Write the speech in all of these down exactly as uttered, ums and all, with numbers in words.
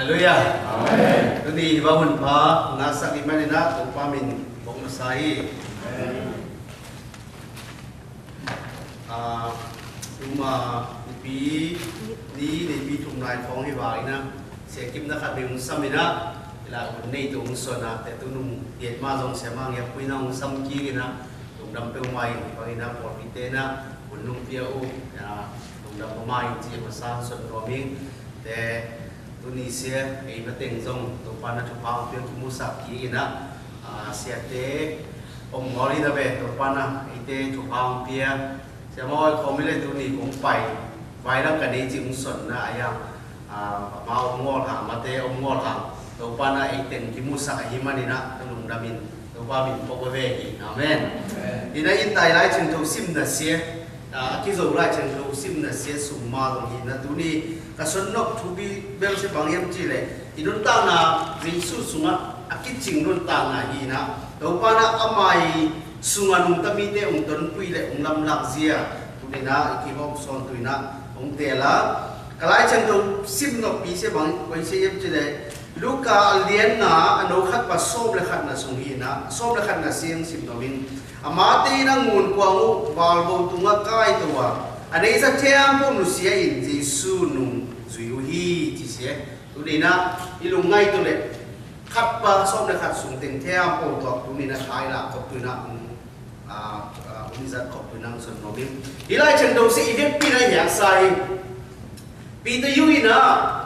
Haleluya. Amen. Tuni wah hun pha ngă săk i mă ni na, Tôpa min bok mă sai. Amen. A, tŭ ma, ni pi, ni, ni pi tŭm nai phong hi wa i na, se kim na khat mi ung sam i na, i la ung ni tŭ ung son na, te tŭ nung yet ma zong se mang ya pui na ung sam ki i na, tŭ dam peu mai, i pang i na, por pi te na, ung nung pia u, ya, tŭ dam peu mai, ci ma san son ro mi, te, tŭ ni se, e ma teng zong, tŭ pa na tŭ pang pia ki mu sak ki i na, a, se te, ôm ngol i na be, tŭ pa na, e te tŭ pang pia, Sia ma oi khom i le tuni kông pai. Wai lăng kani ci ung son na ayang. A, ma ôm ngol hang, ma te ôm ngol hang. Tôpa na ei teng ki mu sak ahi mani na, tơ lung da min. Tôpa min pok wa we hi. Amen. Amen. Ina in tai lai cheng thâu sim na sia. A, ki zâu lai cheng thâu sim na sia sum ma dong hi na tuni. Ka son nok thu bi bel si bang yem ci le. I nun tang na, Jisu sung a, a ki ching nun tang na hi na. Tôpa na amai Sung a nung ta mite ung ton pui le ung lam lak zia. Tuni na, i ki hom son tui na, ung te la. Ka lai chang tong sim nok pi se bang, koi se yem ci le. Luka a lian na, a nô khat pa som le khat na sung hi na, som le khat na siang sim no min. A Mate na ngun kuang u, bal bo tung a kai tua. A nei sa tiang pun nu sia in, Jisu nung zui u hi, ci sia. Tuni na, i lung ngai tu le. Khat pa som le khat sung teng thiam pô tôk tuni na thai la kop tui na, um, a, a, um, i zat kop tui na son no bim. I lai chang dâu si i viet pi na hiak sai. Pi ta yu i na,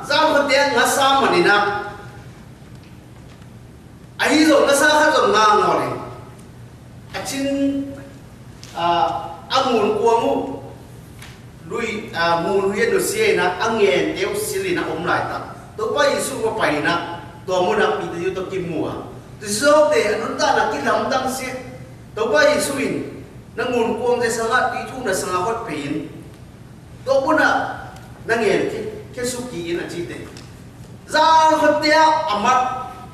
zang khat tia ngă sa mă ni na. A hi zong ngă sa khat zong ngă ngol i. A chin, a, a ngun kuang u. Lui, a, ngun hui a nu sia i na, a ngen teo sil i na om lai ta. Tôpa Jisu ma pai i na, tua mu na Pita yu to ki mua. Tu so te, a nun ta na ki lam tang sia. Tôpa Jisu in, na ngun kuang te sanga, ki chu na sanga hot pe in. Tua mu na, na ngen ki, ki su ki i na chi te. Zang hot te a, a mat,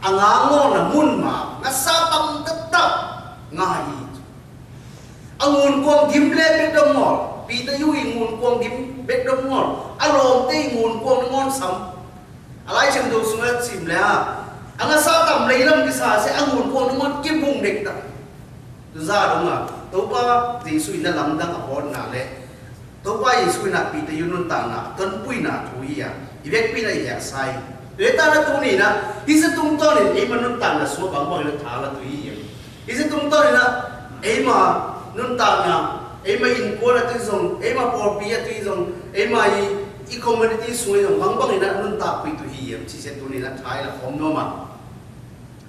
a ngă ngol na mun ma, ngă sa tam tap tap, ngă hi. A ngun kuang dim le bek dom ngol. Pita yu i ngun kuang dim bek dom ngol. A lom te i ngun kuang ngol sam. A lai chang dâu sung a sim le ha. A ngă sa tam le lam ki sa se a ngun kuang ngol ki bung dek ta. Tu za dong a. Tôpa Jisu i na lam dang a bon na le. Tôpa Jisu i na Pita yu nun tang na. Ton pui na tu i a. I bek pi na i a sai. Lê ta na tuni na. Hi sa tung ton i ma nun tang na sua bang bang i na tha la tu i a. Hi sa tung ton i na, ei ma nun ta na, ei ma in kua na tui zong, ei ma por pi a tui zong, ei ma i, i community sui zong, bang bang i na nun ta pui tu hi yem, chi se tuni na thai la khom no ma.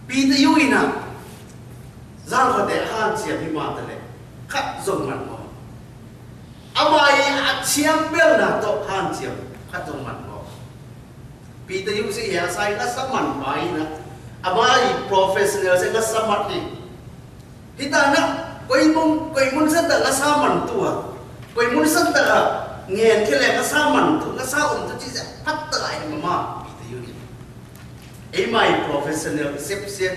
Pi ta yu i na, zang kha te han chia pi ma ta le, khat zong man mo. A ma i a chiam bel na to han chia, khat zong man mo. Pita yu si hia sai ngă sa man pai na. Ama i professional se ngă sa mat i. Hita na, koi mun, koi mun sa ta ngă sa man tua. Koi mun sa ta ngă, ngen kele ngă sa man tu, ngă sa um tu chi se pat ta ai mama. Pita yu ni. Ei mai professional sep se,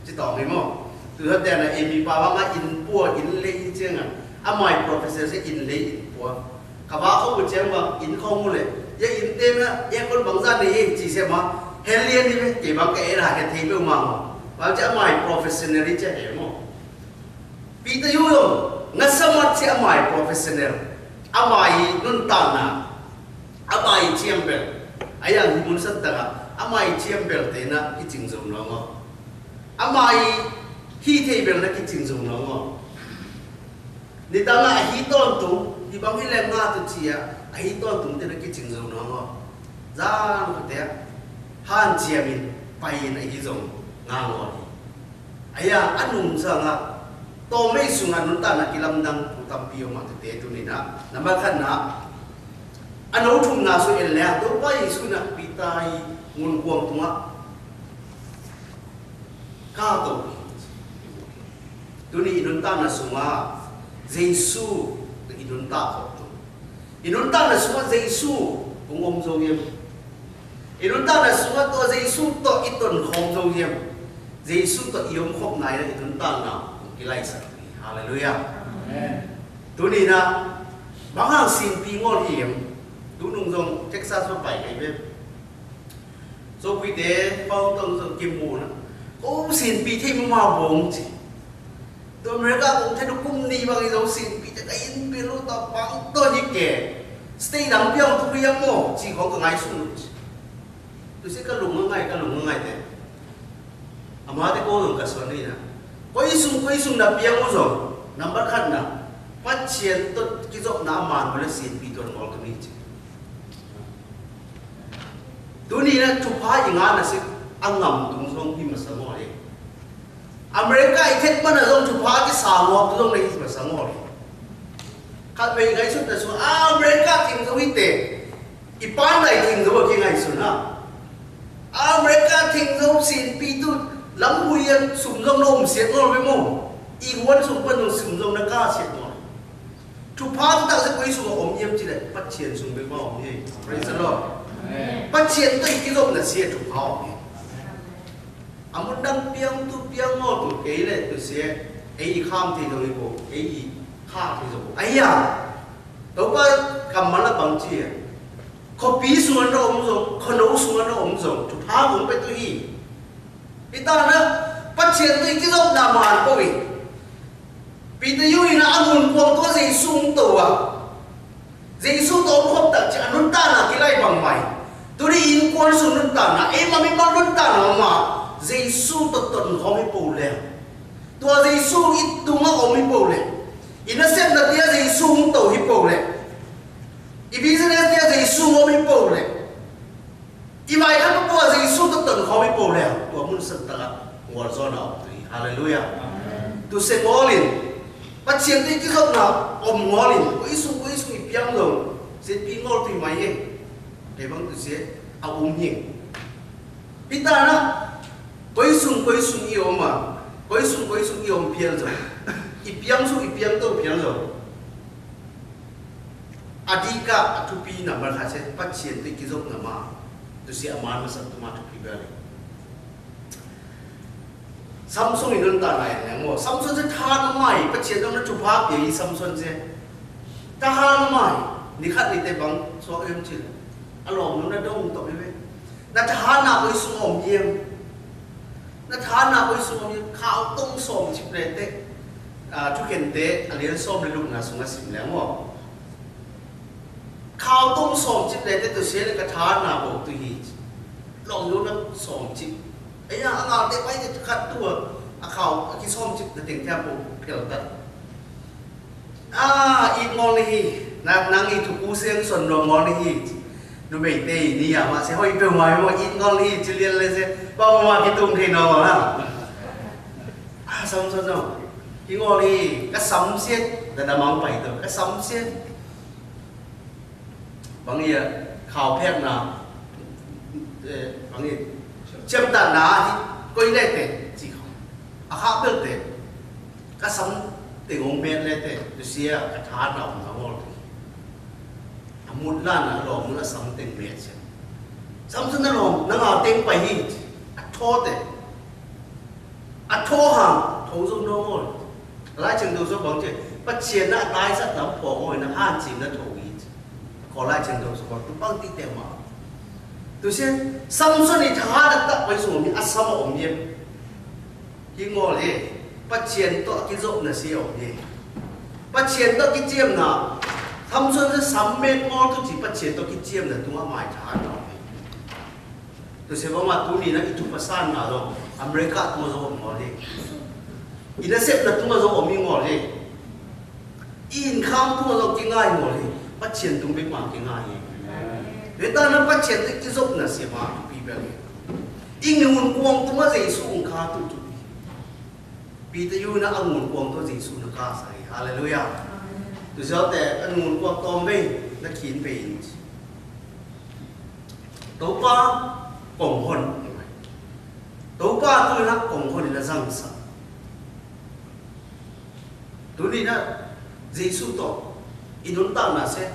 chi tong ni mo. Tu ha te na ei mi pa wa ngă in pua, in lei chi ngă. Ama i professional se in lei in pua. Kha wa khâu bơ chiang bang, in khâu mu le. Ya in te na, ya kon bang zan ne ye, chi se ma. He lien ni le, ke bang ke ra, he thei bơ ma mo. Bang cha mai professional ni cha he mo. Pita yu yo, ngă sa mat cha mai professional. Ama i nun tang na. Ama i chiam bel. Ayang hi mun san ta ka. Ama i chiam bel te na, ki ching zong no ngo. Ama i hi thei bel na, ki ching zong no ngo. Ni ta ngă a hi ton tung, hi bang hi lem ngă tu chia, a hi ton tung te na ki ching zong no ngo. Zan ko te, han chia min, pai na hi zong, ngă ngo ni. Aya, a nung sa ngă, to mei su ngă nun ta na ki lam dang, pu tam pi yo ma te te tu ni na, na ma khan na, a nô thum na su el le, to pai su na pi ta i, ngun kuang tung a. Ka to. Tuni i nun ta na sung a, Jisu i nun ta ko tu. I nun ta na sung a Jisu ung om zo yem. I nun ta na sung a to Jisu to i ton khom zo yem. Jisu to i om khom nai na i nun ta na ung ki lai sa. Haleluya. Amen. Tuni na, bang hang sin pi ngol yem. Tu nung zong Texas ma pai kai be. Sô pui te, pau tong sô kim mu na. Kô sin pi the mu ma bong ci. Tô America kô the du kum ni bang i sô sin pi te ka in pi lu ta bang tô ni ke. Stay dang piang tu pi yang mo ci kô ka ngai sun lu ci. Tu si ka lung ngai ka lung ngai te. Ama te kô lung ka son ni na. Kô i sung kô i sung na piang u sô. Number khat na. Pachien tô ki sô na man bale sin pi tô ngol tu ni ci. Tuni na thupha i ngana sik a ngam tung song hi masa ngori. America i thet mana song thupha ki sa ngok tung song na hi masa ngori. Khat wei ngai sut na sung America thing song hi te. I pan lai thing song ki ngai sut na. America thing song sin pi tu lam hui yan sum song na um siat ngor be mo. I huan sum pan sum song na ka siat ngor. Thupha tu tak se kô i sung a om yem ci le, Pachien sung bek ma om yem. Praise the Lord. Amen. Pachien tô i ki zop na sie thupha om yem. Amun dang piang tu piang ngô tu kei le tu sie, ei i kham ti dong i kô, ei i kha ti dong. Ai ya. Tôpa kam ma la bang ci ya. Kô pi sung na om zong, kô no sung na om zong, thupha om pe tu hi. Pi ta na, Pachien tô i ki zop na man kô i. Peter yu i na a nun kuang tô Yêsu ung tô a. Yêsu tô ung khop tak ci a nun ta na ki lai bang mai. Turi in kuang su nun ta na, e ma mi ma nun ta na ma. Yêsu tô tô ung khop hi pô le. Tô Yêsu i tô ma om hi pô le. I na sem na tia Yêsu ung tô hi pô le. I business tia Yêsu om hi pô le. I mai kha pô a Yêsu tô tô ung khop hi pô le. Tô mun sat ta la. Ngol zô na om tô hi. Hallelujah. Amen. Tu se ngol in. Pachien tô i ki zop na om ngol in. Kô i sung kô i sung i piang lo. Se pi ngol tô i mai e. Te bang tu se a um hin. Pi ta na. Kô i sung kô i sung i om a. Kô i sung kô i sung i om piang lo. I piang su i piang tô piang lo. A di ka a thupi na ma kha se Pachien tô i ki zop na ma. Tu se a man ma sa tô ma thupi bale. Samson i nun ta na e ngo. Samson se tha na mai, Pachien dong na thupha pia i Samson se. Tha na mai, ni khat ni te bang, so em ci. A lom nun na dong to be. Na tha na kô i sung om yem. Na tha na kô i sung om yem, khao tong som cip le te. A, thu ken te, a lien som le luk na sung a sim le ngo. Khao tong som cip le te tu se le ka tha na kô tu hi. Lom nun na som cip. Ê ya, a ngau te pai te khat tua, a khao, a ki som cip na teng tia po, pel tat. A, it ngol ni hi, na, nang i tu ku seng son lom ngol ni hi. Nu mei te ni ya ma se hoi pe ma mo it ngol ni hi, ci lien le se, ba ma ma ki tung thei no ma. A, Samson no. Hi ngol ni hi, ka sam siet, da da mang pai to, ka sam siet. Bang ia khao phek na, eh, bang ia ciam ta na, koi le te, ci khao. A khao bel te, ka sam te ngong met le te, tu sia ka tha na ong na ngol te. A mut la na lo, mut la sam te met sia. Sam sun na lo, na ngao te pa hi, a tho te. A tho hang, tho zong nô ngol. Lai Sieng Tôh sô bang ce, Pachien na tai sat na pho ngoi na han sim na tho i. Ko Lai Sieng Tôh sô bang tu bang ti te ma. Tu se, Samson i tha na ta pai sô mi a sam om yem. Hi ngol e, Pachien to ki zop na si om yem. Pachien to ki ciam na, Samson se sam met ngol tu ci Pachien to ki ciam na tu ma mai tha na om yem. Tu se bang ma tu ni na i tu pasan na zong, America tu ma zong om ngol e. I na sep na tu ma zong om i ngol e. I income tu ma zong ki ngai ngol e. Pachien tung bek ma ki ngai e. Beta na Pachien te ki zop na se ma tu pi bel e. I ngun kuang tu ma Yesu ung ka tu tu. Pi te yu na a ngun kuang tu Yesu na ka sa e. Hallelujah. Tu se te a ngun kuang tom bei na kin bei. Tôpa kông hôn. Tôpa tu na kông hôn na zăng sa. Tu ni na Yêsu to. I nun tang na se.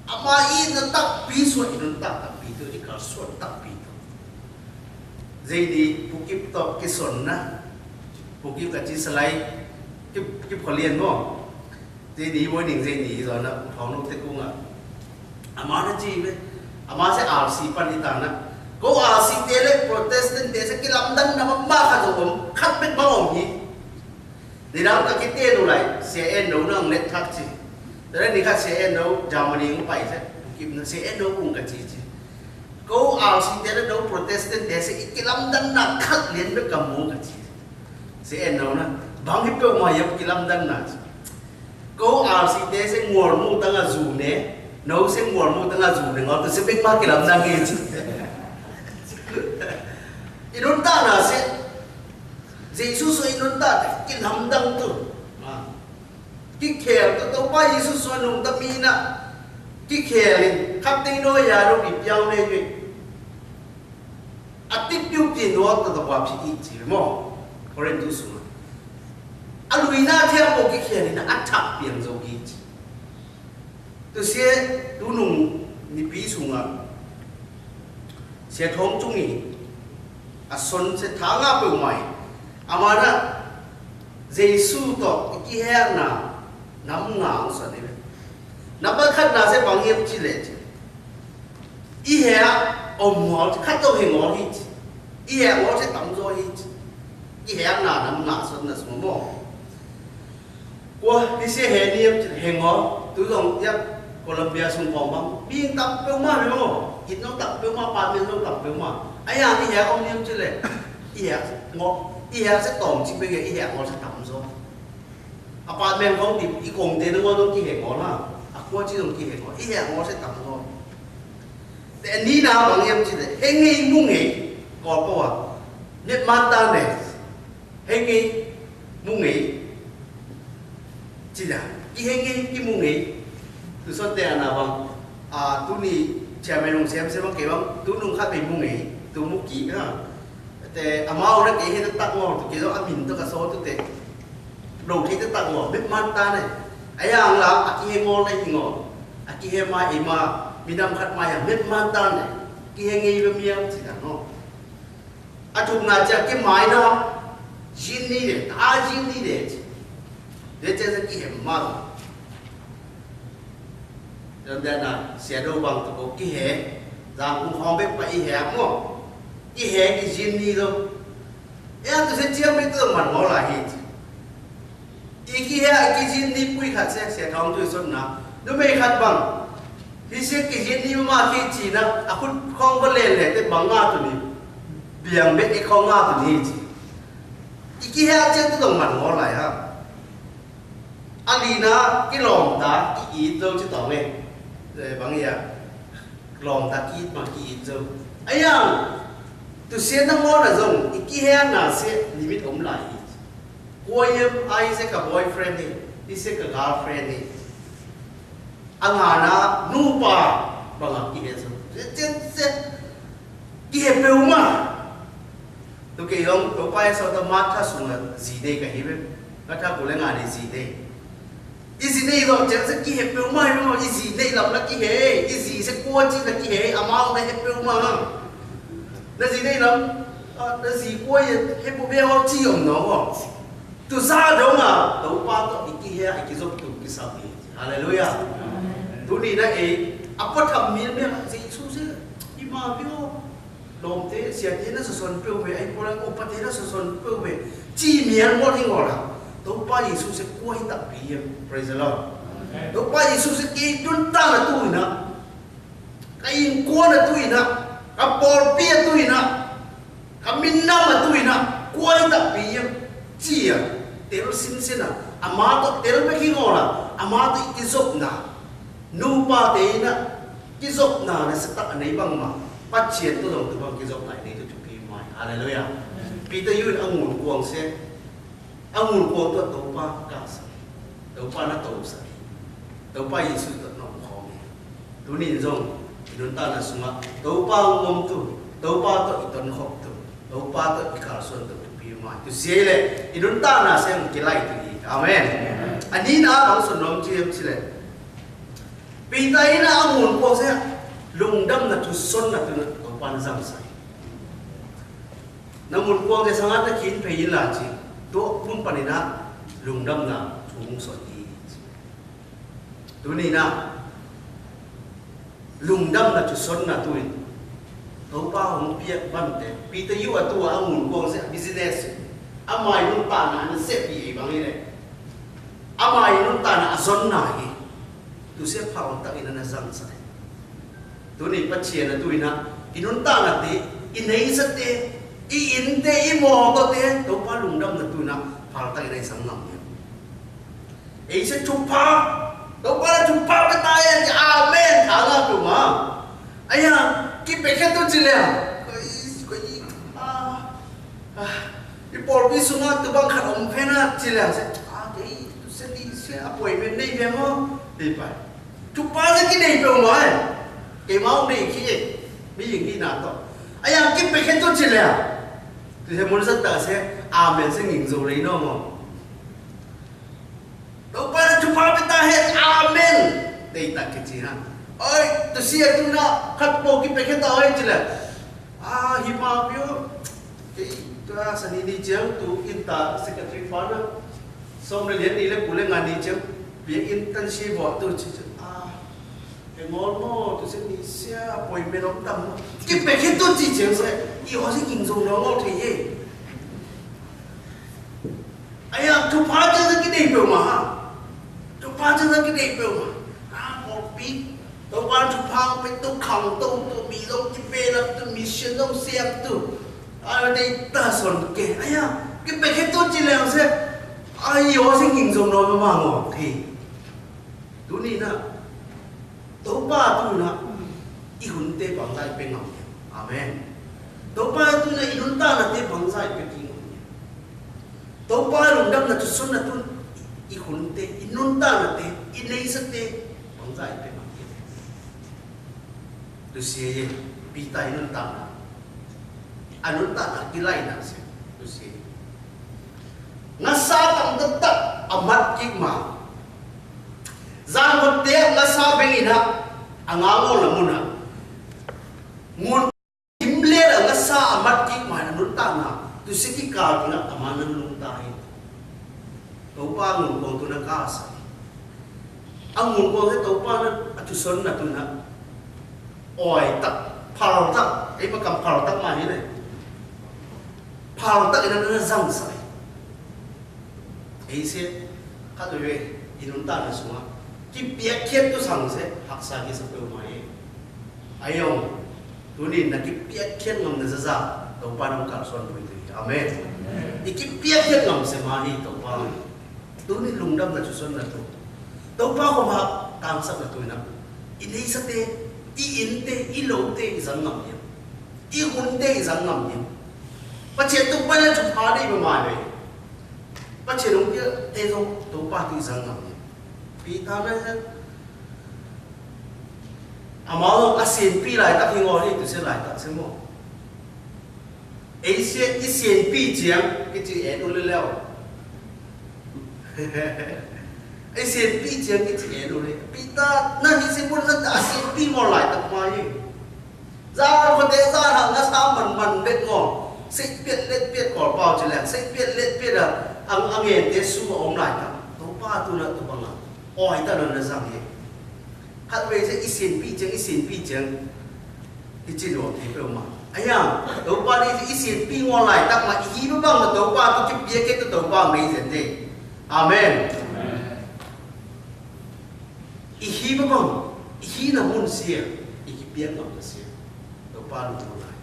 Ama i na tak pi sua i nun tang tak pi tu i kal sua tak pi tu. Yêni pukip to ki son na. Pukip ka ci salai. Kip, kip kalian mo. Yêni bôi ning yêni zô na, u thong nô te kung a. Ama na ci bê. Ama se al si pan i ta na. Kô RC te leh Protestant te se kilamdang na mama kha to om, khat bek ma om hi. Ni dang ka kite nu lai, se en nu nang let thak chi. Tere ni khat se en nu Germany ngu pai se, kim na se en nu kung ka chi chi. Kô RC te leh nu Protestant te se kilamdang na khat lien bek ka mu ka chi. Se en nu na, bang hi pô ma yap kilamdang na chi. Kô RC te se ngol mu tang a zu ne, nô se ngol mu tang a zu ne, ngol tu se bek ma kilamdang ke chi. Inun ta na se, Yêsu so inun ta, kilamdang tu. Kikhel tu, Tôpa Yêsu so nung ta mi na. Kikhel in, khăp ding nô ya ru bi piao ne yui. A tip piu pi nô ta ta wa pi i chi mo. Korintu sung a. A lui na thia mo kikhel in a thak piang zo ki chi. Tu sie tu nung ni pi sung a. Sia thong chung i. A son se thang a peu mai. A ma na. Yêsu to i ki he na. Nam nga ang sa ni. Nam ba khat na se bang yem chi le chi. I hea om ngol, khăt dong he ngol hi chi. I hea ngol se tam zo hi chi. I hea na nam nga son na sung mo. Kua, hi se he ni yem chi he ngol, tu dong yap Colombia sung kong bang. Bing tam peu ma he mo. It nong tam peu ma, pa mel nong tam peu ma. Ai ya, i hea om ni yem chi le. I hea ngol, i hea se tong chi peu ya, i hea ngol se tam zo. Apartment kong ti, i kong te nong nong ki he ngol na. A kua chi dong ki he ngol. I he ngol se tam ngol. Te ni na bang yem chi te. He ngei mu ngei. Kol pa wa. Net man ta ne. He ngei mu ngei. Chi da. Ki he ngei ki mu ngei. Tu son te ana bang. A tu ni chairman nong sem sem ke bang. Tu nong khat be mu ngei. Tu mu ki ha. Te ama ora ke he ta ngol tu ke do amin to ka so tu te. Dong thi ta ngol, bit man ta ne. Ayang la, a ki he ngol ne hi ngol. A ki he ma i ma, mi dam khat ma ya, bit man ta ne. Ki he ngei bê miam chi ta ngol. A chuk na cha ki mai na, jin ni de, ta jin ni de. De cha sa ki he ma. Dam da na, sia do bang tu ko ki he. Dam kung hong bê pa i he mo. Ki he ki jin ni do. Ê, tu se chiang mê tu man ngol a hi. I ki hea, i ki jin ni pui khat se, se thong tu son na. Nu mê khat bang. Hi se ki jin ni ma ki chi na, a khut khong ba le le, te bang nga tu ni. Biang be i khong nga tu ni chi. I ki hea chiang tu dong man ngol lai ha. A li na, ki lom ta, ki i tu chi tong e. Bang ya. Lom ta ki it ma ki it zo. Ayang, tu sia na mo na zong, i ki hea na se limit om lai. Kua yem ai se ka boyfriend ni, i se ka girlfriend ni. A nga na nu pa, ba nga ki he zo. Se, se, se, ki he peu ma. Tu ke yong, tu pa e so ta ma tha sung a zi de ka hi be. Ka tha ku le nga ni zi de. I zi nei lo, chang se ki he peu ma, i zi nei lam la ki he, i zi se kua chi la ki he, amount la he peu ma. Na zi nei lam, a, na zi kua ye, he peu be ho chi yom no ho. Tu sa dong a, Tôpa to i ki he, i ki zop tu ki sa bi. Haleluya. Tu ni na e, apa tham mi me, Yêsu se, i ma bi ho. Lom te, sia te na so son peu be, ai pô la ngô pa te na so son peu be. Chi mian mo ni ngô la. Tôpa Yêsu se kua hi ta pi yem. Praise the Lord. Amen. Tôpa Yêsu se ki dun ta na tu na. Ka ing kua na tu na. Ka pôl pi na tu na. Ka min na ma tu na. Kua hi ta pi yem. Chi ya. Tel sin sin na. Ama to tel be ki ngô la. Ama to i ki zop na. Nu pa te na. Ki zop na na se ta nei bang ma. Pa chien tu dong tu bang ki zop na nei tu chu pi mai. Haleluya. Pi ta yun a ngun kuang se. A ngun kuang tu Tôpa ka sa. Tôpa na to sa. Tôpa Yêsu tu nong khong. Tu ni zong. Inun ta na sung a. Tôpa ngom tu. Tôpa tu i ton khok tu. Tôpa tu i kal son tu chu pi mai. Tu sie le. Inun ta na se ki lai tu i. Amen. Ani na bang son nom chi em chi le. Pita ina a mun kuang se, lungdam na chu son na tu na Tôpa na zam sai. Na mun kuang ke sangat na kin pe yin la chi, to pun pani na lungdam na chu mung son i. Tu ni na lungdam na chu son na tu in. Tôpa hŏng piak bante, Piter yua tua a ngùn kuông se business. Ama i nunta na na se pi i bang i le. Ama i nunta na a son na i. Tu se phao ta i na na zang sa. Tu ni pa chia na tu i na. I nunta na te, i nei sa te, i in te, i mo to te, Tôpa lungdam na tu i na, phao ta i na i sang ngam ni. Ê, se chupa. Tôpa la chupa pê ta ê, amen. Thang a tu ma. Aya, ki pê khe tu chi le. Koi, koi, a, a, i pôl bi sung a tu bang khan om phe na chi le. Se, a, kei, tu se ni, se, a, poi men nei ve mo. Dei pa. Chupa se ki nei pê ma, ê. Kei ma om nei ki, ê. Mi ying ki na to. Aya, ki pê khe tu chi le. Tu se mun sa ta se, amen se nging zo le no mo. Tôpa na chupa pê ta he, amen. Dei ta kê chi ha. Ơi, tu sia tu na, khat pô ki pê khe ta ơi chi le. A, hi ma pio. Kê, tu a sa ni ni chiang, tu in ta secretary pa na. Som le lien ni le ku le ngà ni chiang. Pia in tan si vo tu chi chi. A. Ê, ngol mo, tu se ni sia, poi me lom tam mo. Ki pê khe tu chi cheng se, i ho se king zong no ngol thei ye. Aya, tu pa cheng se ki dei pêu ma ha. Tu pa cheng se ki dei pêu ma. A, mo pi. Tu pa tu pa pe tu khang tu, tu mi zong ki pe lap tu mi sien zong siap tu. A, dei ta son ke. Aya, ki pê khe tu chi leng se. A, i ho se king zong no ma ngol thei. Tu ni na. Tôpa tu na, i hun te bang zai pê ngam. Amen. Tôpa tu na, i nun ta na te bang zai pê ki ngam. Tôpa lungdam na tu sun na tu, i hun te, i nun ta na te, i nei sa te, bang zai pê ngam. Tu sia ye, Pita i nun ta na. A nun ta na, ki lai na se, tu sia ye. Ngã sa tăm tơtak, a mat kik ma. Zan mơ̆t te ngã sa beng i na, a ngã ngol na mŭn na. Mŭn im le ngã sa a mat kik ma a nun ta na, tu si ki kal kik na a ma na nun ta i. Tôpa ngŭn kông tu na ka sa. A ngŭn kông te Tôpa na, a tu son na tu na. Oi tak, phal tak, ê ma kam phal tak ma hi ne. Phal tak i na na zang sa. Ê se, ka tu we, i nun ta na sua. Ki piak kiet tu sang se, hak sa ki sa peu ma ye. Ayong, tu ni na ki piak kiet ngam na zaza, Tôpa nong kal son pui tu. Amen. I ki piak kiet ngam se ma hi Tôpa. Tu ni lungdam na chu son na tu. Tôpa ko ma, tang sa na tu na. I nei sa te, i in te, i lo te, i zang ngam ye. I hun te, i zang ngam ye. Pa che tu pa na chu pa ni ma ma we. Pa che lung ye, te zong, Tôpa tu i zang ngam ye. Pita na he. Ama lo a sien pi lai tak hi ngol hi tu se lai tak se mo. Ê se i sien pi chiang, ki chi e du le leo. I sien pi chiang, ki chi e du le. Pita, na hi se bun sa ta sien pi mo lai tak ma ye. Za ko te za ha ngã sa man man bet ngo. Sek piet let piet kol pau chi leng. Sek piet let piet a. Ang ang e te su om lai tak. Tôpa tu na tu bang a. Oi ta na na zang ye. Khat we se i sien pi cheng, i sien pi cheng. I chin wo pi pe ma. Aya, Tôpa ni i sien pi ngo lai tak ma, i hi ba bang ma Tôpa tu ki pia ke tu Tôpa mei zen de. Amen. I hi ba bang, i hi na mun sia, i ki pia ngam na sia. Tôpa lu ngo lai.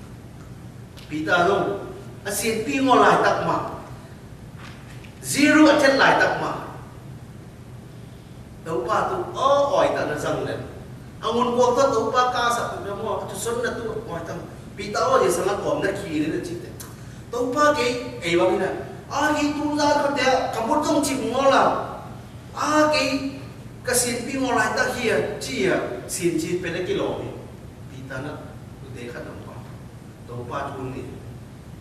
Pita dong, a sien pi ngo lai tak ma. Zero a chet lai tak ma. Tôpa tu, ơ, oi ta na zang len. A ngŭn kuông ta Tôpa ka sa tu na mo, a tu son na tu, oi ta. Pita ơ, ye sa na kom na ki ni na chi te. Tôpa ke, ê wa mi na. A ki tu za ka te, ka mŭt tong chi mo la. A ke, ka sien pi mo lai ta hia, chi ya, sien chi pe na ki lo ni. Pita na, tu te ka Tôpa. Tôpa tu ni.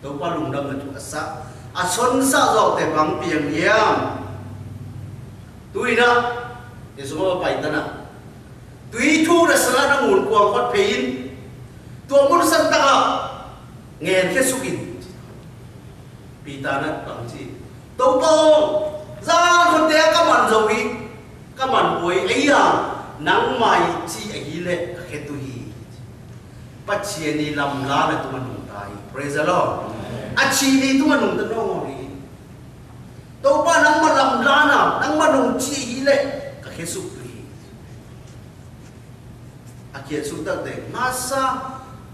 Tôpa lungdam na tu a sa. A son sa zok te bang piang yam. Tu i na. Yêsu ma pai ta na. Tu i tu na sa na ngŭn kuang kot pein. Tu mun sa ta. Ngen ke sukin. Pita na bang chi. Tôpa ơ. Za ko te ka man zo i. Ka man oi ai ya. Nang mai chi ai le ka ke tu hi. Pachien ih lamla na tŭ ma nông ta ih. Praise the Lord. A chi ni tŭ ma nông ta nong ri. Tôpa nang ma lamla na, nang ma nông chi ih leh, ka khe suk ri. A khe suk ta te, masa,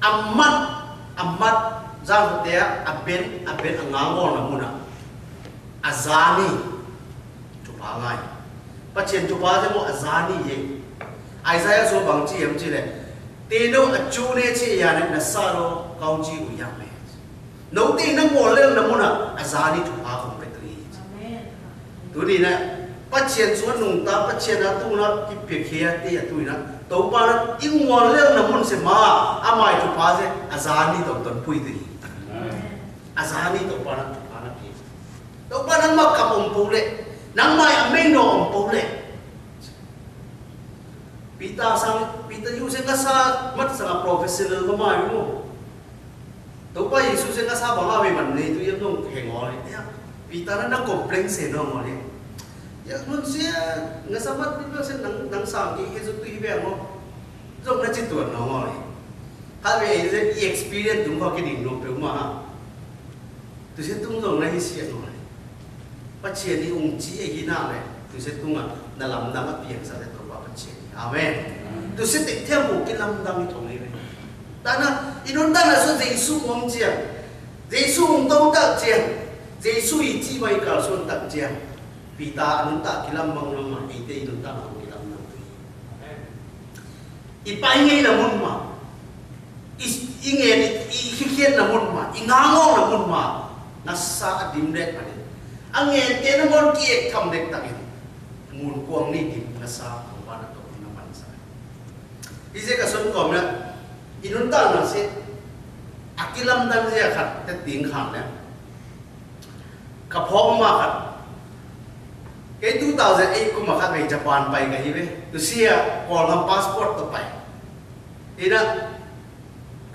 amat, amat, jang te a, a ben, a ben a ngă ngol na mŭn a. A zani. Chupha ngai. Pachien chupha se mo a zani ye. Isaiah so bang chi em chi le. Te no a chu ne chi ya ne na sa ro kau chi u ya me. No te na mo le na mo na a zani chupha kong pe tu i. Amen. Tu ni na. Pachien so nung ta pachien a tu na ki pe kia te a tu na. Tôpa na i mo le na mo se ma a mai chupha se a zani to ton pui tu i. Amen. A zani tôpa na chupha na ki. Tôpa nang ma kăp ong pôle. Nang ma ya meng no ong pôle. Pita sang, Pita yu se ngasa mat sang professional ma ma yu. Tôpa Yesu se ngasa ba ma we man ne tu yam nong heng ong le. Ya. Pita na nang complain se nong ong le. Ya nun se ngasa mat ni se nang, nang sang ki Yesu tu ibe mo. Zong na chi tuan nong ong le. Kha we se i experience tung kho ki ding nong pe ma ha. Tu se tung zong na hi sia nong le. Pachien ni ung chi e hi na le. Tu se tung a na lam dang a piang sa le to ba pachien. Amen. Tu se te thiam bu ki lam dang i tong le. Ta na i nun ta na so Yesu ung chia. Yesu ung tong ta chia. Yesu i chi bai kal sun ta chia. Pita nun ta ki lam bang nong ma i te i nun ta na ki lam nong tu. Amen. I pai ngei na mun ma. I, i ngei i, i khikhiet na mun ma. I ngangong na mun ma. Ngasa a dim dek ma ni. A ngei te na mon ki ek tham dek ta in. Mun kuang ni dim ngasa kong ba na to na man sa. I se ka son kong na. I nun ta na se. A ki lam dan se a khat te ting khan le. Ka phok ma khat. Kei two thousand eight kŭ ma khat kei Japan pai ka hi we. Tu sia kol ngam passport to pai. Ina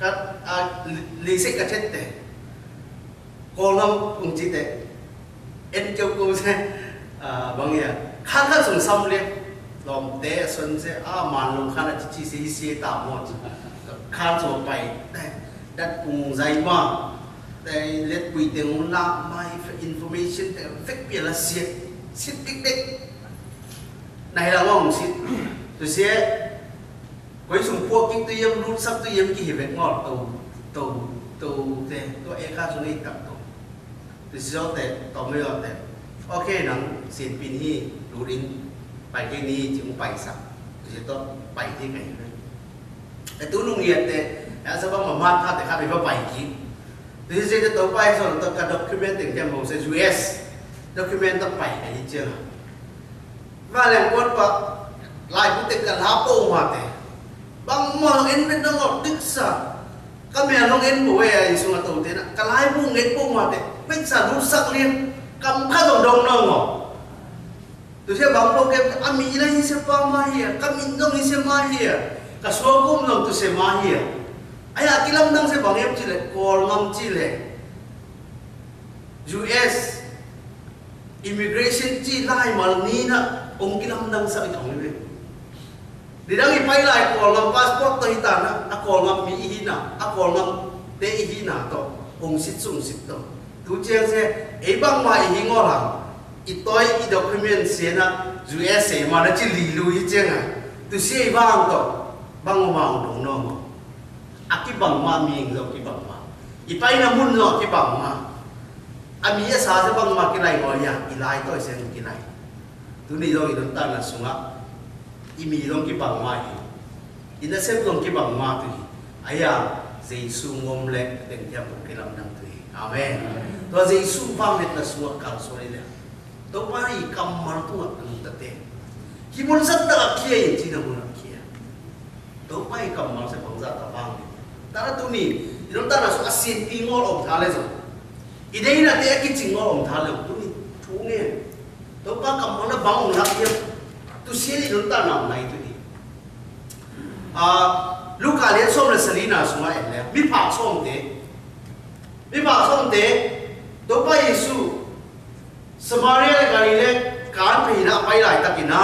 ka a lise ka chet te. Kol ngam ung chi te. En kêu kêu se. A bang ya. Khan khan sung sam le. Lom te sun se a man lung khan a chi chi se hi se ta mo. Khan sung pai. Dat kung zai ma. Te let pui te ngun la mai information te fek pia la siet. Siet dik dik. Nai la ngong siet. Tu siet. Koi sung pua ki tu yem lut sak tu yem ki hi vek ngol tu. Tu, tu te. Tu e ka sung i tak tu. Tu siet te, tu me te. Ok, nang siet pin hi, lut in. Pai ke ni, jing pai sak. Tu siet tu, pai ti kai. E tu nung yet te. Ya sa ba ma mat ka te ka bi ba pai ki. Di se de to pai so to ka document ting kem hong se U S document to pai ka hi jeng. Ma leng kuat pa lai bu te ka la po ma te. Bang ma hong en bet dong dik sa. Ka me hong en bu we ai sung a to te na. Ka lai bu nget po ma te. Bet sa lut sak lien. Kam ka dong dong nong. Tu se bang program ami ina hi se pa ma hia, kami nong hi se ma hia, ka suakum nong tu se ma hia. Aya ki lamdang se bang em chile, kol ngam chile. U S immigration chi lai mal ni na ong ki lamdang sa i thong ni. Di dang i pai lai kol ngam passport to i ta na, a kol ngam mi i hi na, a kol ngam te i hi na to, ung sit sung sit to. Tu chiang se, e bang ma i hi ngol hang, i toi i document se na, U S A ma na chi li lu i chiang a. Tu se i bang to, bang ma ung dong no mo. A ki bang ma mi ing zo ki bang ma. I pai na mun zo ki bang ma. A mi e sa se bang ma ki lai ngol ya, i lai to i se ki lai. Tu ni dong i dong ta na sunga. I mi dong ki bang ma i. I na sem dong ki bang ma tu i. Aya, Jisu ngom le teng tiam ki lam nang tu i. Amen. Tua Jisu bang le ta sunga kal sore le. Tua pa i kam mal tu ngat tu ta te. Ki mun sa ta kia i ci na mun kia. Tôpa i kamal se bang za ta bang. Tana tuni, i don tana so asin pi ngol ong thale so. I dei na te aki ching ngol ong thale tuni. Thunge. Tôpa kamal na bang ong lak yem. Tu sien i don tana ong nai tuni. A, Luka lien som le salina suma en le. Mi phak som te. Mi phak som te. Tôpa Yesu. Samaria le Galili kan pe hina a pai lai tak ina.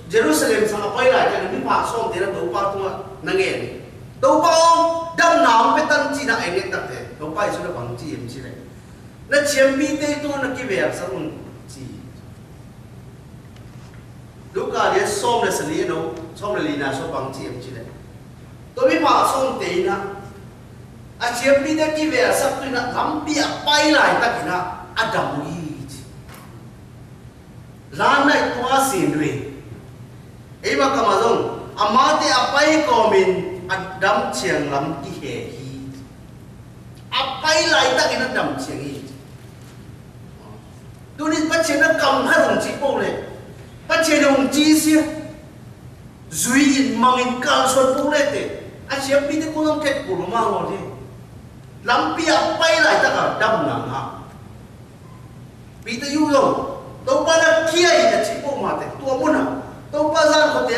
Jerusalem sang a pai lai tak ina mi phak som te na Tôpa tua na ngen. Tôpa ôh, dam nang pê tăn cina ê nget tak te. Tôpa Yêsu na bang ci êm ci lĕ. Na chiêm pi te tu na ki wer sa un ci. Luka lĕ sôm lĕ sa li no, sôm lĕ li na so bang ci êm ci lĕ. Tôpa sôm te na. A chiêm pi te ki wer sa tu na lam pi a pai lai tak na a dam wi ci. Lan nai tua sin ri. Ê ma kama zong, ama te a pai kômin, a dam chiang lam ki he hi. A pai lai tak in a dam chiang hi. Tuni Pachien na kam ha rong ci pô le. Pachien na ung ci sia. Zui in mang in kal suan pô le te. A sia pi te kô zong ket kô lo ma lo le. Lam pi a pai lai tak a dam nang ha. Piter yu dong, Tôpa na kia i na ci pô ma te, tua mŭn a. Tôpa zan ko te,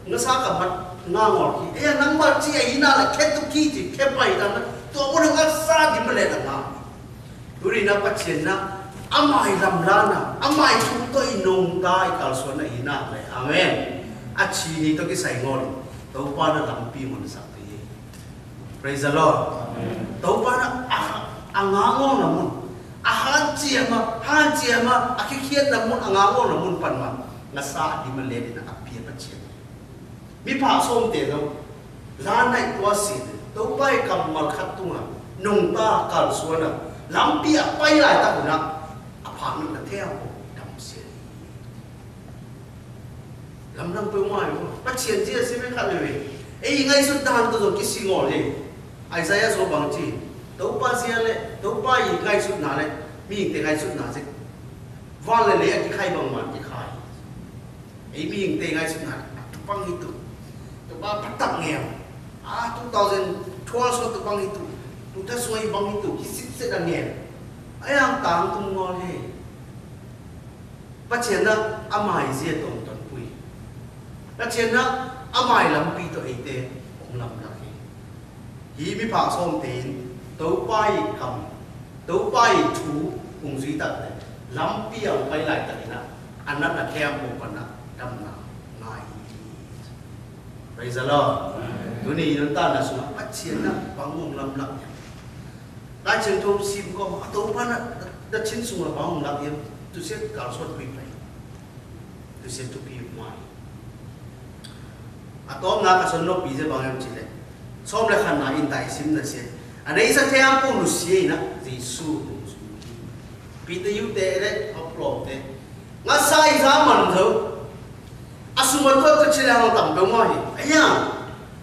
ngă sa ka mat, ngă ngol ki. Ê, nang mat ci a i na la, khe tu ki ci, khe pai ta na. Tua mŭn a ngă sa di mă le na ngă. Turi na Pachien na, ama i lam la na, ama i sum to i nong ta i kal suan na i na le. Amen. A ci ni to ki sai ngol. Tôpa na lam pi mŭn sa pi. Praise the Lord. Amen. Tôpa na a, a ngangong na mŭn. A han cia ma, han cia ma, a kikhiet na mŭn, a ngangong na mŭn pan ma. Ngă sa di ma le di na a pia pa cia. Mi pa som te dong. Lan nai tua sin. Tôpa i kam mal khat tung a. Nung ta kal suan a. Lam pi a pai lai ta kuna. A pa nung na te a ko. Dam sia. Lam lam pơ mai mo. Pachien cia si me kha le we. Ê, i ngai sut dan to dong ki si ngol le. Isaiah so bang ci. Tôpa sia le, Tôpa i ngai sut na le. Mi te ngai sut na si. Van le le ki khai bang man ki khai. Ê, mi te ngai sut na. Tôpa ngi tu. Tôpa patak ngel. A, two thousand twelve so Tôpa ngi tu. Tu ta so i bang ngi tu. Ki sit se da ngel. Ai ang tang tu ngol le. Pachien na ama i zie tong ton pui. Pachien na ama i lam pi to ei te ong lam lak hi. Hi mi pa som te in, Tôpa i kam, Tôpa i thu, ung zui tak te, lam pi ang pai lai tak na, a nat na kem ong pan na, dam na, ngai. Praise the Lord. Tuni i nun ta na suma, Pachien na, bang ong lam lak hi. Lai Chin Thum sim ko, a Tôpa na, da Chin sung a bang lam yam, tu sia kal suan hui pai. Tu sia tu pi mai. A tôm na ka son nok pi sia bang yam ci le. Som le khan na in tai sim na sia. A nei sa thiam pô nu sia na, Yêsu nu su. Piter yu te le, a plom te. Ngă sa i sa man zo. A sum a tuat tu ci le hang tam pe mai. Aya.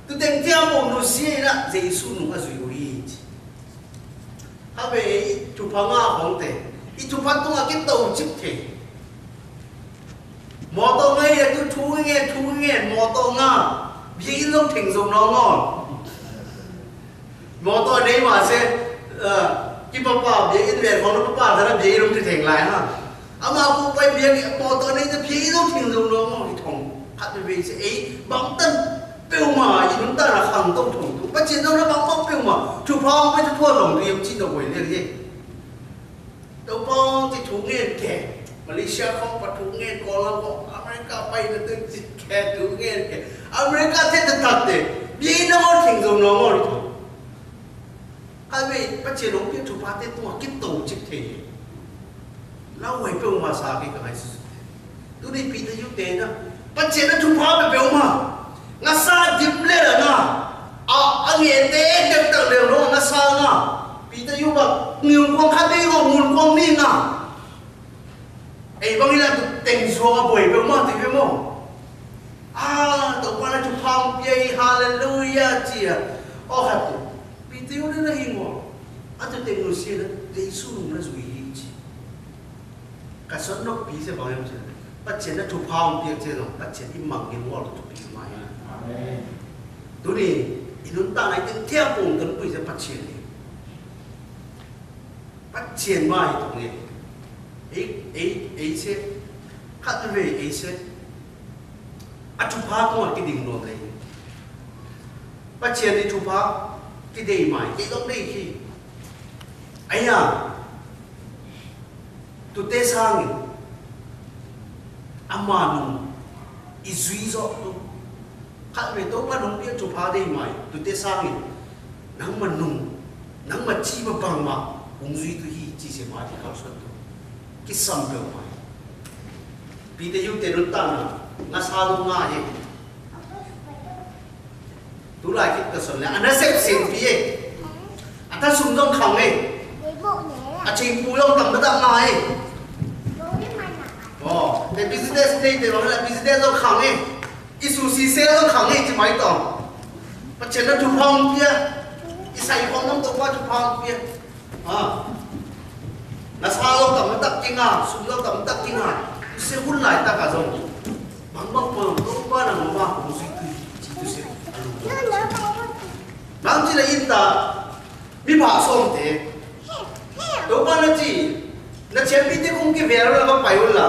Tu teng thiam pô nu sia na, Yêsu nu a zui u i ci. Hơ bê i thupha ngă hŏng te. I thupha tung a kit tô chip te. Mô tô ngă i tu thu ngă, thu ngă, mô tô ngă. Biê in lŏng theng zông nô ngô. Mô tô nei ma se, ơ, ki pa pa biê in bê hŏng pa pa dara biê in lŏng theng lai ha. Ama ku pai biê ni mô tô nei ta biê in lŏng theng zông nô ngô ki thong. Hơ bê bê se ei, bang tân. Pêu ma, i nun ta na khang tông thùng tu. Pachien tông na bang bang pêu ma. Chu phong pơ chu thua lòng tu yam chin tông quay liêng yê. Tông phong ti thu ngên kê. Malaysia phong pa thu ngên, Kuala Lumpur, America pay na tu chin kê thu ngên kê. America thê ta tat tê. Bi na ngon thing zông nô ngon tu. Ai wê, Pachien nông piê chu pa tê tua kit tô chik thê. Lau wê pêu ma sa kê ka ngai su. Tu ni Piter yu tê na. Pachien na chu pa pê pêu ma. Ngă sa dim lê la na. A, a nge tê dep ta lê lo ngă sa ngă. Piter yu ba. Ngul kuang kha tê lo ngul kuang ni ngă. Ê, bang ila tu teng zua ka bôi pêu ma tê pêu ma. A, tông pa na chu phong piê, haleluya, cia. Ô, hatu. Piter yu na hi ngô. A tu teng nu sia na, Yêsu nu na zui hi ci. Ka son nok pi se bang yam ci. Pachien na chu phong piê ci no, Pachien i mang ngin ngô tu pi mai. Amen. Tu ni, i nun ta na i teng thiam pông tun pui se Pachien ni. Pachien ma i tông e. Ei, ei, ei se. Khăt wê ei se. A thupha kông a kiding nuam lei. Pachien ni thupha kidei mai. Kei dong dei ki. Aya. Tu tê sang. Ama nung. I zui zok tu. Khăl mê Tôkpa nŏng pia chu pha dê mai, tu te sang in. Nang ma nŏng, nang ma chi ma pang ma, ung zui tu hi, chi se ma di kal sot tu. Ki sam pia mai. Pi te yu te nun ta na, nga sa lu nga ye. Tu lai kit ka son le, ana sep sin pi ye. Ata sum dong khang ye. A ching pu dong tam ba dang nga ye. Ơ, te business te, te bang la business dong khang ye. Ih su si se lo khang ih chi mai tong. Pachên na chu phong pia. Ih sai phong nong to pa chu phong pia. Ha. Na sa lo tam tak ki nga, sum lo tam tak ki nga. Tu se hun lai ta ka zong. Bang bang phong to pa na ma ma ku si tu, si tu se. Bang chi la in ta. Mi ba som te. To pa na chi. Na chen pi te kung ki ver la ba pai un la.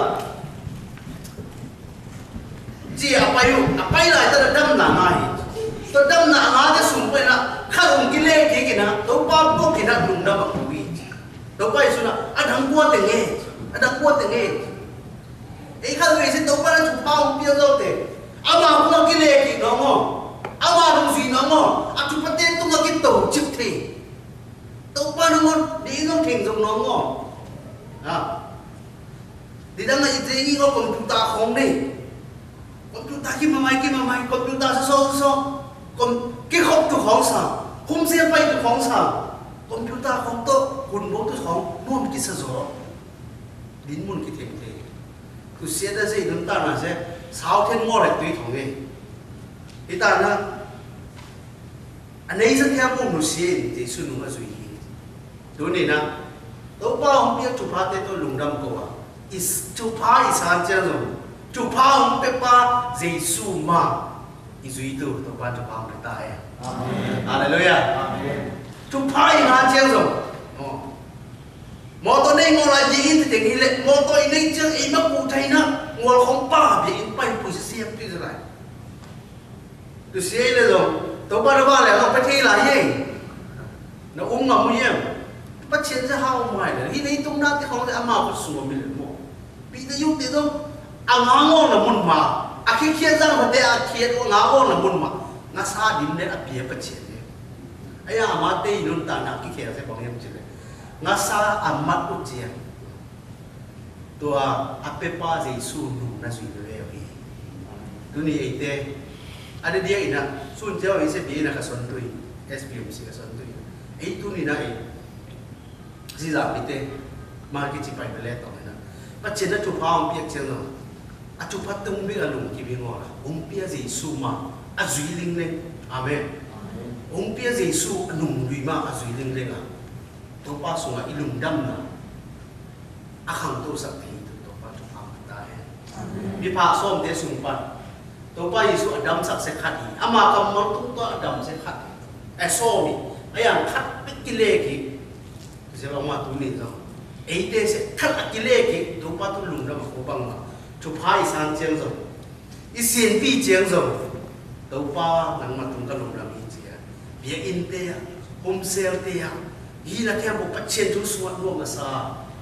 Chi a pai u, a pai lai ta na dam na ngai. To dam na ngai te sum pai na, kha rung ki le ki ki na, to pa po ki na lung na ba ku wi. To pai su na, a dang kua te nge, a dang kua te nge. Ei kha wi si to pa na chu pa u pia zo te. A ma kua ki le ki no ngo. A ma rung si no ngo. A chu pa te tu ma ki to chip te. To pa no ngo, di no thing zong no ngo. Ha. Di dang a i dê i ngô computer khong dê. Computer ki mamai, ki mamai, computer sa so so. Com-, ki khop tu khong sa. Khum se pai tu khong sa. Computer khong to, hun bo tu khong, môn ki sa zo. Din môn ki theng thê. Tu se da se nun ta na se, sao then ngô le tui thong e. Di ta na, a nây sa thiam ung nu sien, Yêsu nung a zui hi. Tuni na, Tôkpa ung pia chu pha te to lungdam kô a. Ih chu pha ih san chiang zong. Chu pha ung pia pa Yêsu ma. Ih zui tu, Tôkpa chu pha ung pia ta e. Amen. Haleluya. Amen. Chu pha ih san chiang zong. Ơ. Mô tô nây ngô lai dê in te teng hi lĕ, mô tô ih nây chiang ih ma ku thai na, ngô khong pa dê in pai pui se siam tu zai lai. Tu se le zong, Tôkpa na ba le, na pa thi lai ye. Na ung ngă mu yem. Pachên se hao mai le. Hi nei tung na te khong le ama ko su mi le mo. Pi te yu te zong. A ngă ngô na mun ma. A khi khiet zang pa te a khiet ngă ngô na mun ma. Ngă sa dim le a pia pachên le. A ya ama te i nun ta na khi khiet se bang yem chi le. Ngă sa a mat u chiang. Tua a pia pa Yêsu nung na zui bê bê hi. Tuni ei te. A de dia ina. Sun jao ei se bê ina ka son tui. S P M C ka son tui. Ei tuni na ei. Zi za pi te. Ma ki chi pai bê le tong ina. Pachên na chu pha ung pia chiang no. A chu pha tung bê a lung ki bê ngô la. Ung pia Yêsu ma. A zui ling leng. Amen. Ung pia Yêsu a nung lui ma a zui ling leng a. Tôkpa sung a i lungdam na. A khang to sak te hi tu Tôkpa chu pha ta he. Amen. Mi pha som te sung pan. Tôkpa Yêsu a dam sak se khat hi. Ama kam mang tung to a dam se khat hi. A som hi. A yang khat pit ki le ki. Se bang ma tu ni zong. Ei te se khat a ki le ki. Tôkpa tu lungdam ko bang ma. Chu pha i san chiang zong. I sien pi chiang zong, Tôkpa nang ma tung ka lungdam hi chia. Bia in te a, hum sel te a, hi na thiam bo pachên chu suat nuam a sa,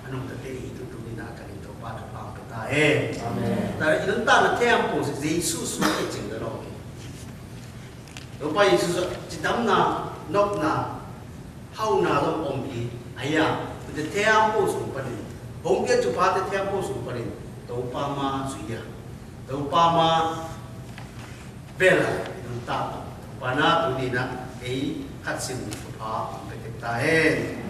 a nung ta te hi tu tu ni na ka ning Tôkpa Tôkpa ta e. Amen. Ta i lun ta na thiam bo se Yêsu suat ke ching da lo. Tôkpa Yêsu suat, chi dam na, nok na, hau na zong om hi, a ya, te thiam bo sung pa ni, hong ke chu pa te thiam bo sung pa ni, Tôkpa ma zui ya. Tôkpa ma bela nun ta. Tôkpa na tu ni na ei khat sim tôkpa pe tek ta hen.